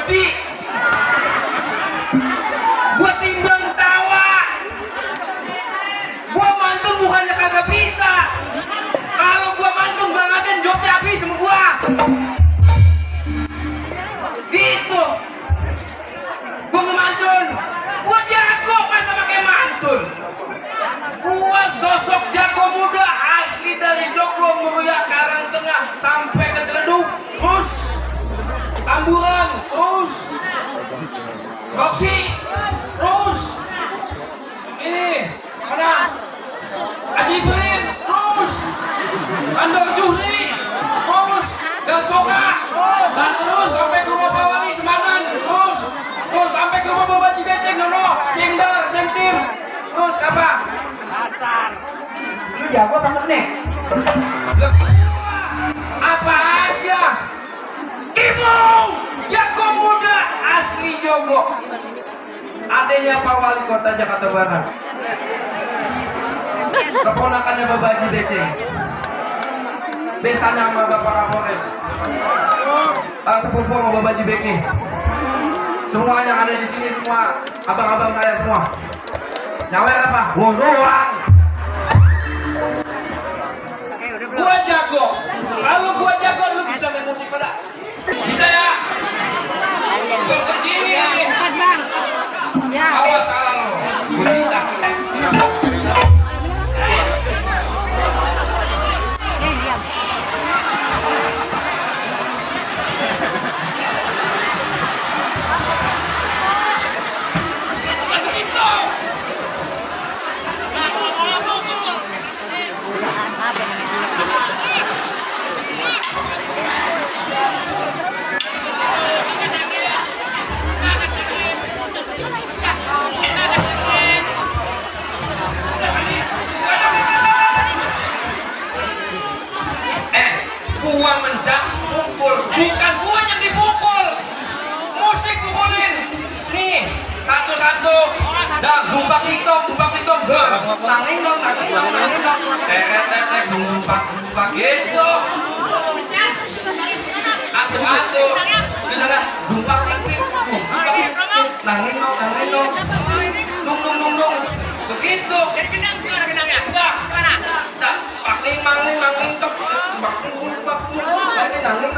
jodi. Gua timbang tawa. Gua mantung bukannya kagak bisa. Kalau gua mantung Bang Aden jodi habis sama gua. Gitu. Gua ngemantun. Gua jago masa pakai mantun. Gua sosok jago muda asli dari Joglo Muria Karangtengah sampai ke Teleduk, terus Tamburan, terus Roksi, terus ini mana Haji Ibrahim, terus Andor Juhri, terus dan Soka, dan terus sampai ke rumah Pak Wali Semanan, terus sampai ke rumah Bapak Cibeteng, Nono, Cengdar, Cengtim, terus apa? Dasar. Lu jago banget nih. Apa aja? Imung, jago muda asli Joglo. Adanya Pak Wali Kota Jakarta Barat. Keponakannya Bapak Haji Beceng. Besanya sama Bapak Kapolres. Sepupu sama Bapak Haji Beki. Semua yang ada di sini semua abang-abang saya semua. Nyawer apa? Doang. Gua jago. Kalau gua jago lu bisa main musik pada. Bisa ya? Ke sini. Awas salah lo. Gua cinta. Gua mencak pukul, bukan gua yang dipukul. Musik pukulin. Nih, satu-satu. Dah, bumpak litong. Nanging dong. Teret, bumpak gitu. Atu. Kita kan bumpak litong. Nanging dong. Dung. Begitu. Jadi gendang gimana gendangnya? Enggak. Gimana? Mangling tok. Ini nanging